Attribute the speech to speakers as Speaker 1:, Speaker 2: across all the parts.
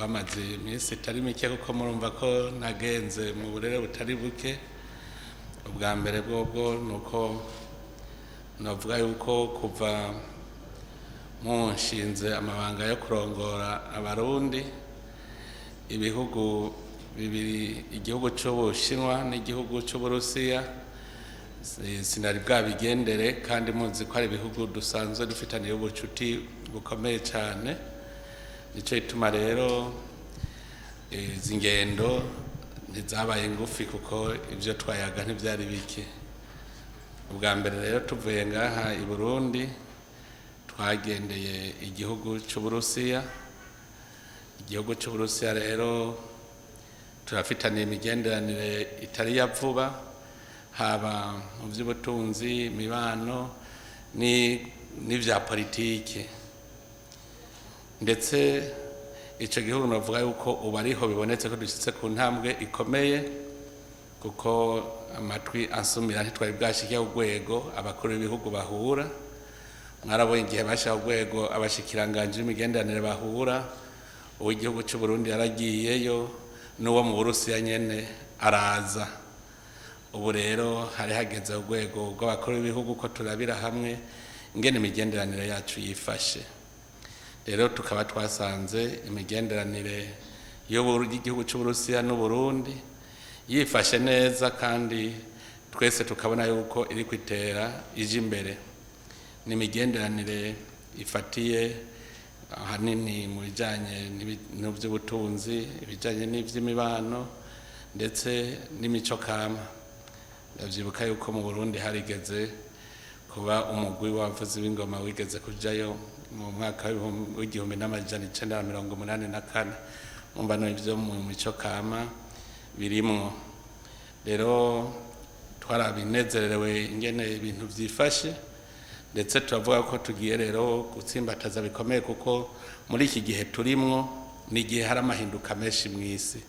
Speaker 1: Twamaze iminsi itari mike, kuko murumva ko nagenze mu burere butari buke. Ubwa mbere bwobwo ni uko navuga yuko kuva munshinze amabanga yo kurongora Abarundi, ibihugu bibiri, igihugu c'Ubushinwa n'igihugu c'Uburusiya, sinari bwabigendere, kandi muzi ko ari ibihugu dusanzwe dufitaniye ubucuti bukomeye cyane. Nicyo gituma rero izi ngendo ntizabaye ngufi, kuko ibyo twayaga ntibyari bike. Ubwa mbere rero, tuvuye ngaha i Burundi, twagendeye igihugu c'Uburusiya. Igihugu c'Uburusiya rero turafitaniye imigenderanire itari ya vuba, haba mu by'ubutunzi, imibano n'ibya politiki. Ndetse icyo gihugu navuga yuko ubu ariho bibonetse ko dushyitse ku ntambwe ikomeye, kuko amatwi ansumira ntitwari bwashike urwego abakuru b'ibihugu bahura. Mwarabonye igihe bashyiraho urwego abashikiranganji b'imigenderanire bahura, uw'igihugu cy'u Burundi yaragiyeyo, n'uwo mu Burusiya nyene araza. Ubu rero hari hageze urwego rw'abakuru b'ibihugu ko turabira hamwe ingene imigenderanire yacu yifashe. Rero tukaba twasanze imigenderanire y'igihugu cy'Uburusiya n'Uburundi yifashe neza, kandi twese tukabona yuko iri kwitera ije imbere. Ni imigenderanire ifatiye ahanini mu bijyanye n'iby'ubutunzi, ibijyanye n'iby'imibano, ndetse n'imico kama. Ndabyibuka yuko mu Burundi harigeze kuba umugwi w'abavuzi b'ingoma wigeze kujayo mu mwaka w'1984. Mumva n'ibyo mu mico kama birimwo. Rero twarabinezerewe ingene ibintu vyifashe, ndetse turavuga ko tugiye rero gutsimbataza bikomeye, kuko muri iki gihe turimwo ni igihe hari amahinduka menshi mu isi,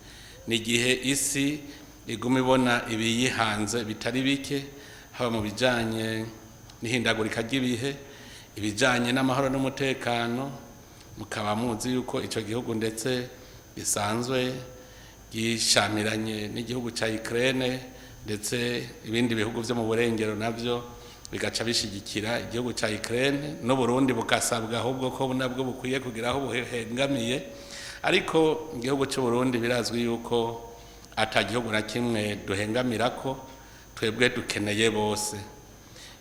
Speaker 1: ni igihe isi iguma ibona ibiyihanze bitari bike, haba mu bijanye n'ihindagurika ry'ibihe, ibijanye n'amahoro n'umutekano. Mukaba muzi yuko ico gihugu ndetse gisanzwe gishamiranye n'igihugu ca Ukraine, ndetse ibindi bihugu vyo mu burengero navyo bigaca bishigikira igihugu ca Ukraine, n'Uburundi bukasabwa ahubwo ko nabwo bukwiye kugira aho buhengamiye. Ariko igihugu cy'u Burundi birazwi yuko ata gihugu na kimwe duhengamirako, twebwe dukeneye bose.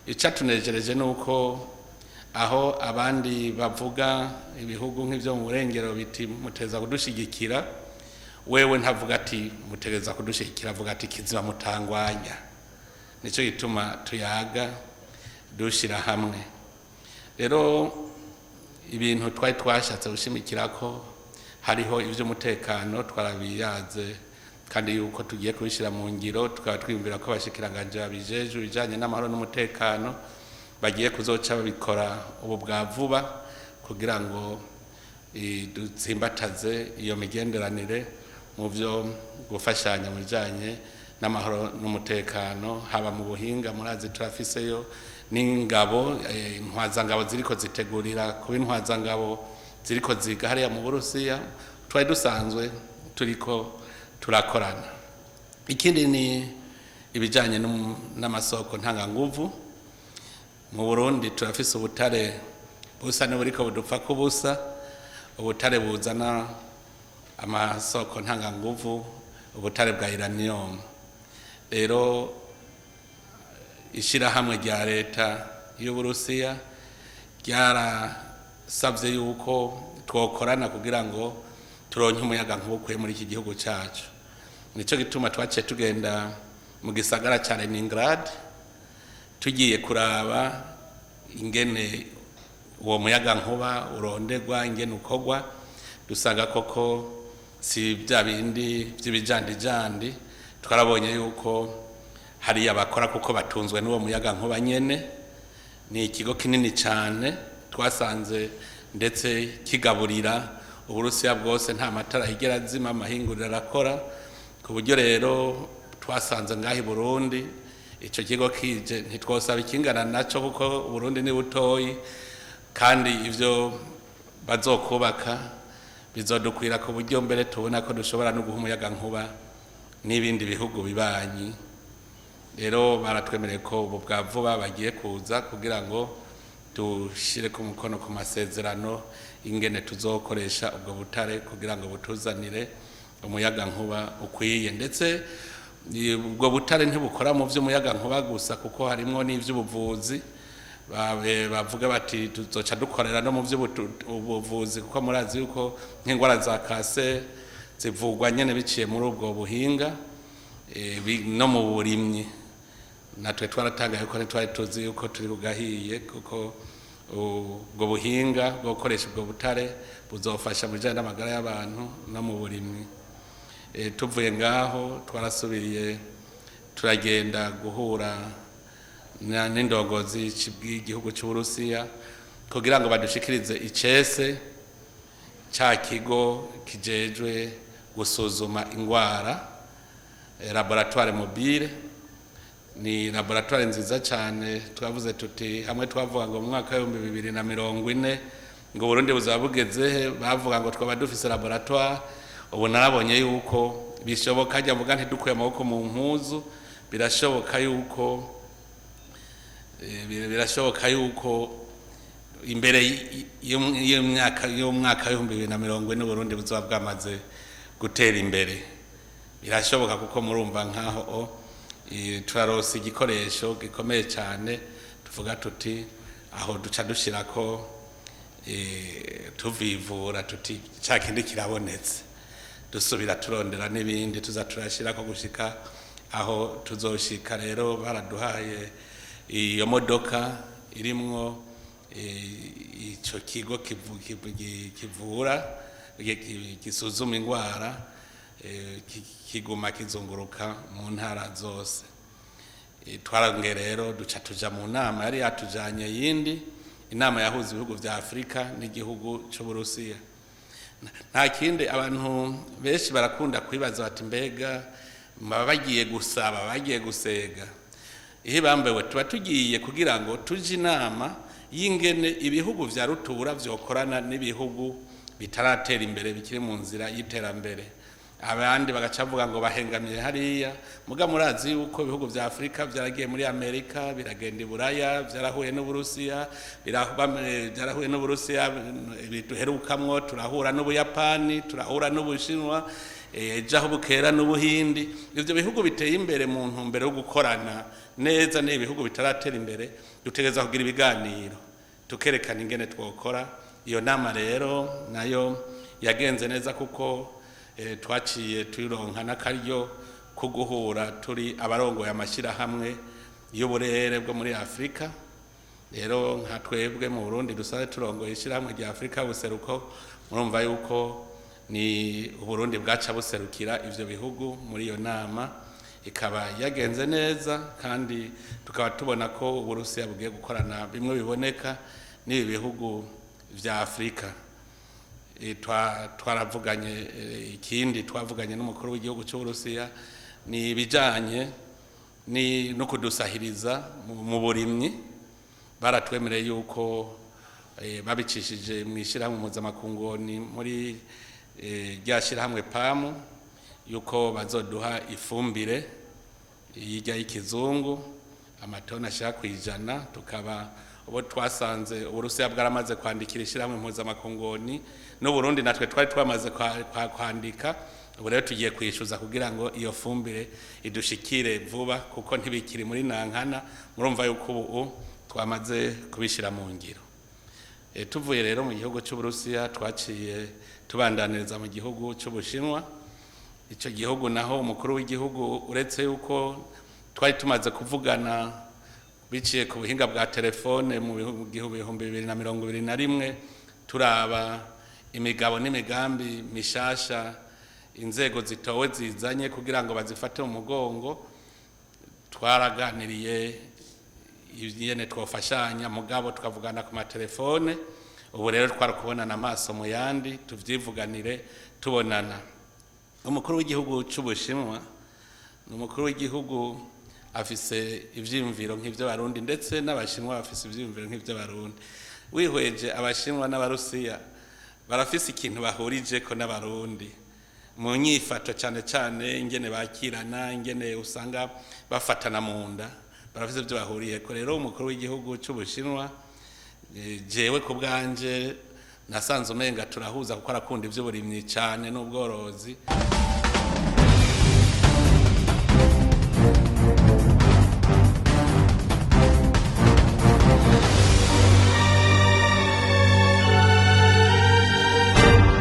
Speaker 1: Icatunejereje nuko aho abandi bavuga ibihugu nk'ivyo mu burengero biti muteza kudushigikira, wewe ntavuga ati mutegeza kudushigikira, avuga ati kizima mutangwanya. Nico gituma tuyaga dushira hamwe. Rero ibintu twari twashatse gushimikira ko hariho ivy'umutekano, twarabiyaze kandi yuko tugiye kubishyira mu ngiro. Tukaba twiyumvira ko abashikiranganje babijejwe ibijanye n'amahoro n'umutekano bagiye kuzoca babikora ubu bwa vuba, kugira ngo dutsimbataze iyo migenderanire mu byo gufashanya mu bijanye n'amahoro n'umutekano, haba mu buhinga. Murazi turafiseyo n'ingabo, intwazangabo ziriko zitegurira kuba intwazangabo, ziriko ziga hariya mu Burusiya, twari dusanzwe turiko turakorana. Ikindi ni ibijanye n'amasoko ntanganguvu. Mu Burundi turafise ubutare busa n'uburiko budupfa kubusa, ubutare buzana amasoko ntanganguvu, ubutare bwa uranium. Rero ishirahamwe rya leta y'Uburusiya ryarasavye yuko twokorana kugira ngo turonke umuyaga nkuba ukwiye muri iki gihugu cacu. Nico gituma twaciye tugenda mu gisagara ca Leningrad, tugiye kuraba ingene uwo muyaga nkuba uronderwa, ingene ukorwa. Dusanga koko si bya bindi by'ibijandijandi. Twarabonye yuko hariya bakora kuko batunzwe n'uwo muyaga nkuba nyene. Ni ikigo kinini cyane twasanze, ndetse kigaburira Uburusiya bwose, nta matara yigera azima, amahinguriro arakora, ku buryo rero twasanze ngaho i Burundi ico kigo kije ntitwosaba ikingana naco, kuko Uburundi ni butoyi, kandi ivyo bazokubaka Bizodukwira ku buryo mbere tubona ko dushobora no guha umuyaga nkuba n'ibindi bihugu bibanyi. Rero baratwemereye ko ubu bwa vuba bagiye kuza kugira ngo dushire ku mukono ku masezerano ingene tuzokoresha ubwo butare kugira ngo butuzanire umuyaga nkuba ukwiye. Ndetse ubwo butare ntibukora mu vy'umuyaga nkuba gusa, kuko harimwo n'ivy'ubuvuzi. Bavuga bati tuzoca dukorera no mu vy'ubuvuzi, kuko murazi yuko nk'ingwara za kase zivugwa nyene biciye muri ubwo buhinga, no mu burimyi. Natwe twaratangaye yuko ntitwari tuzi yuko turi bugahiye, kuko ubwo buhinga bwo gukoresha ubwo butare buzofasha mu bijanye n'amagara y'abantu no mu burimyi. Tuvuye ngaho twarasubiriye turagenda guhura n'indongozi bw'igihugu cy'Uburusiya kugira ngo badushikirize icese ca kigo kijejwe gusuzuma ingwara, laboratoire mobile. Ni laboratoire nziza cyane. Twavuze tuti hamwe twavuga ngo mu mwaka w'2040 ngo Burundi buzaba bugeze he, bavuga ngo twaba dufise laboratoire. Ubu narabonye yuko bishoboka, hajya mvuga ntidukuye amaboko mu mpuzu, birashoboka yuko birashoboka yuko imbere y'umwaka w'2040 Burundi buzaba bwamaze gutera imbere. Birashoboka kuko murumva nkaho turarose igikoresho gikomeye cyane, tuvuga tuti aho duca dushirako tuvivura tuti ca kindi kirabonetse, dusubira turondera n'ibindi tuza turashirako gushika aho tuzoshika. Rero baraduhaye iyo modoka irimwo ico kigo kivura, gisuzuma ingwara, kiguma kizunguruka mu ntara zose. Twarongeye rero duca tuja mu nama yari yatujanye yindi inama yahuza ibihugu vya Afrika n'igihugu c'Uburusiya. Nta kindi, abantu benshi barakunda kwibaza bati mbega baba bagiye gusaba, bagiye gusega ihe? Bambewe tuba tugiye kugira ngo tuje inama y'ingene ibihugu vya rutura vyokorana n'ibihugu bitaratera imbere, bikiri mu nzira y'iterambere. Abandi bagaca bavuga ngo bahengamiye hariya. Muga murazi yuko ibihugu vya Afrika vyaragiye muri Amerika, biragenda i Buraya, vyarahuye n'Uburusiya, byarahuye n'Uburusiya duherukamwo, turahura n'Ubuyapani, turahura n'Ubushinwa, ejo aho bukera n'Ubuhindi. Ivyo bihugu biteye imbere mu ntumbero yo gukorana neza n'ibihugu bitaratera imbere, dutegereza kugira ibiganiro tukerekana ingene twokora. Iyo nama rero nayo yagenze neza, kuko twaciye turonka n'akaryo ko guhura turi abarongoye amashyirahamwe y'uburere bwo muri Afurika. Rero nka twebwe mu Burundi dusanzwe turongoye ishyirahamwe rya Afurika buseruko, murumva yuko ni Uburundi bwaca buserukira ivyo bihugu muri iyo nama, ikaba yagenze neza. Kandi tukaba tubona ko Uburusiya bugiye gukorana bimwe biboneka n'ibi bihugu vya Afurika. Twaravuganye ikindi twavuganye n'umukuru w'igihugu cy'Uburusiya ni ibijanye ni no kudusahiriza mu burimyi. Baratwemereye yuko babicishije mu ishyirahamwe mpuzamakungu, ni muri rya shyirahamwe PAMU, yuko bazoduha ifumbire yijya y'ikizungu amatoni ashaka 100. Tukaba ubu twasanze Uburusiya bwaramaze kwandikira ishyirahamwe mpuzamakungu n'Uburundi, natwe twari twamaze kwandika. Ubu rero tugiye kwishyuza kugira ngo iyo fumbire idushikire vuba, kuko ntibikiri muri nankana. Murumva yuko ubu twamaze kubishyira mu ngiro. Tuvuye rero mu gihugu cy'Uburusiya twaciye tubandaniriza mu gihugu cy'Ubushinwa. Icyo gihugu naho umukuru w'igihugu, uretse yuko twari tumaze kuvugana biciye ku buhinga bwa telefone mu 2021, turaba imigabo n'imigambi mishasha inzego zitowe zizanye kugira ngo bazifate mu mugongo, twaraganiriye ingene twofashanya, mugabo tukavugana ku matelefone. Ubu rero twarakubonana amaso mu yandi, tuvyivuganire tubonana. Umukuru w'igihugu c'Ubushinwa ni umukuru w'igihugu afise ivyiyumviro nk'ivy'Abarundi, ndetse n'Abashinwa bafise ivyiyumviro nk'ivy'Abarundi. Wihweje Abashinwa n'Abarusiya, Barafise ikintu bahurijeko n'Abarundi mu nyifato, cyane cyane ingene bakirana, ingene usanga bafatana mu nda. Barafise ibyo bahuriyeko. Rero umukuru w'igihugu c'Ubushinwa, jewe ku bwanje nasanze umenga turahuza, kuko arakunda ivy'uburimyi cyane n'ubworozi.